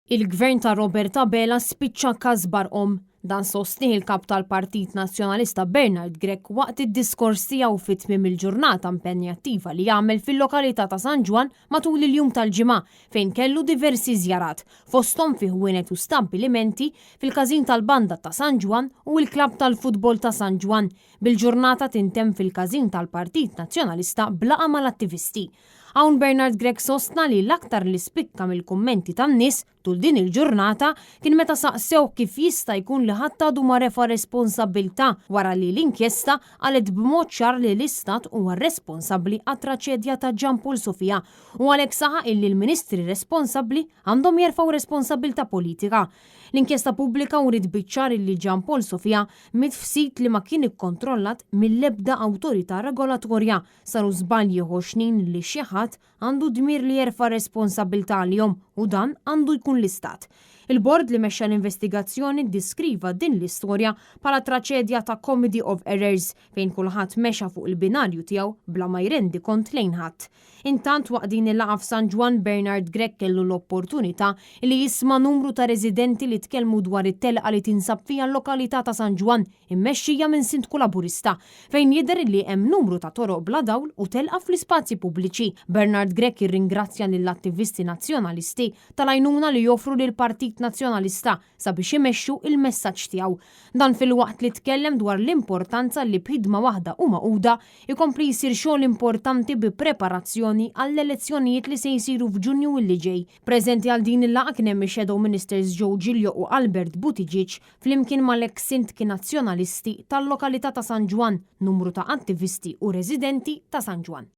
Il-Gvern ta' Robert Abela spiċċa kasbarhom. Dan sostnieh il-Kap tal-Partit Nazzjonalista Bernard Grech waqt id-diskors tiegħu fi tmiem il-ġurnata impenjattiva li għamel fil-lokalità ta' San Ġwann matul il-jum tal-Ġimgħa fejn kellu diversi żjarat, fosthom fi ħwienet u stabbilimenti, fil-Każin tal-Banda ta' San Ġwann u l-Klabb tal-Futbol ta' San Ġwann, bil-ġurnata tintemm fil-Każin tal-Partit Nazzjonalista b'laqgħa mal-attivisti. Hawn Bernard Grech sostna li l-aktar li spikka mill-kummenti tan-nies tul din il-ġurnata kien meta saqsewh kif jista' jkun li ħadd għadu ma refa' responsabbiltà wara li l-inkjesta qalet b'mod ċar li l-Istat huwa responsabbli għat-traċedja ta' Jean Paul Sofia u għalhekk saħaq illi l-Ministri responsabbli għandhom jerfgħu responsabbiltà politika. L-inkjesta pubblika wriet biċ-ċar illi Jean Paul Sofia miet f'sit li ma kien ikkontrollat mill-ebda awtorità regolatorja. Saru żbalji ħoxnin li xi ħadd għandu dmir li jerfa' responsabbiltà għalihom u dan għandu jkun l-Istat. Il-bord li mexxa l-investigazzjoni ddiskriva din l-istorja bħala traċedja ta' comedy of errors fejn kulħadd mexa fuq il-binarju tiegħu bla ma jrendi kont lejn ħadd. Intant waqt din il-laqgħa f'San Ġwann Bernard Grech kellu l-opportunità li jisma' numru ta' residenti li tkellmu dwar it-telqa li tinsab fiha l-lokalità ta' San Ġwann immexxija minn Sindku Laburista, fejn jidher li hemm numru ta' toroq bla dawl u telqa fl-ispazji pubbliċi. Bernard Grech irringrazzja lill-attivisti Nazzjonalisti tal-għajnuna li joffru lill-Partit Nazzjonalista sabiex imexxu il-messaġġ tiegħu. Dan filwaqt li tkellem dwar l-importanza li b'ħidma waħda u magħquda jkompli jsir xogħol importanti bi preparazzjoni għall-elezzjonijiet li se jsiru f'Ġunju li ġej. Preżenti għal din il-laqgħa kien hemm ix-Shadow Ministers Joe Giglio u Albert Buttigieg flimkien mal-eks Sindki Nazzjonalisti tal-lokalità ta' San Ġwann, numru ta' attivisti u residenti ta' San Ġwann.